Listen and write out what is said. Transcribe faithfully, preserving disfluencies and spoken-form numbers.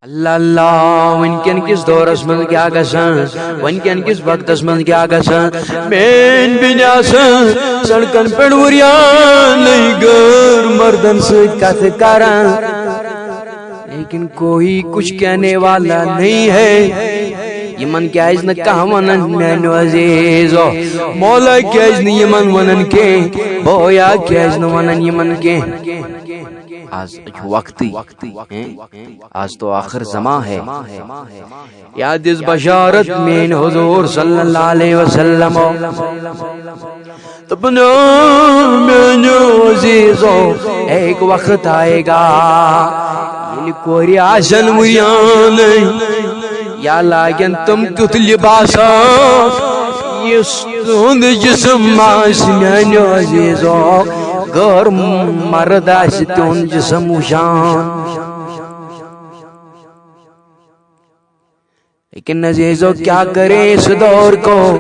اللہ اللہ، وٕنکٮ۪ن کِس دورس منٛز کیٛاہ گژھان، وٕنکٮ۪ن کِس وقتس منٛز کیٛاہ گژھان؟ میٲنۍ بیٚنہِ آسان سڑکن پٮ۪ٹھ وُریانٕے غٲر مردن سۭتۍ کتھٕ کران، لیکن کوئی کچھ کہنے والا نہیں ہے۔ یِمن کیٛازِ نہٕ کانٛہہ ونان میانیو عزیزو؟ مولا کیٛازِ نہٕ یِمن ونان کینٛہہ؟ بویا کیٛازِ نہٕ ونان یِمن کینٛہہ؟ آز چھُ وقتٕے، ہیں؟ آز تو آخر زمان ہے۔ یا دِژ بشارت میٲنۍ حضور صلی اللہ علیہ وسلم۔ دوٚپُن، او میٲنیو عزیزو، ایک وقت آئے گا، ییٚلہِ کورِ آسن وُریانٕے، یا لاگن تِم تیُتھ لباسا، یُس تُہُنٛد جسم آسہِ میٲنیو عزیزو، غٲر مرد آسہِ تِہُنٛد جسم وُچھان۔ لیکن عزیزو، کیا کریں اس دور کو؟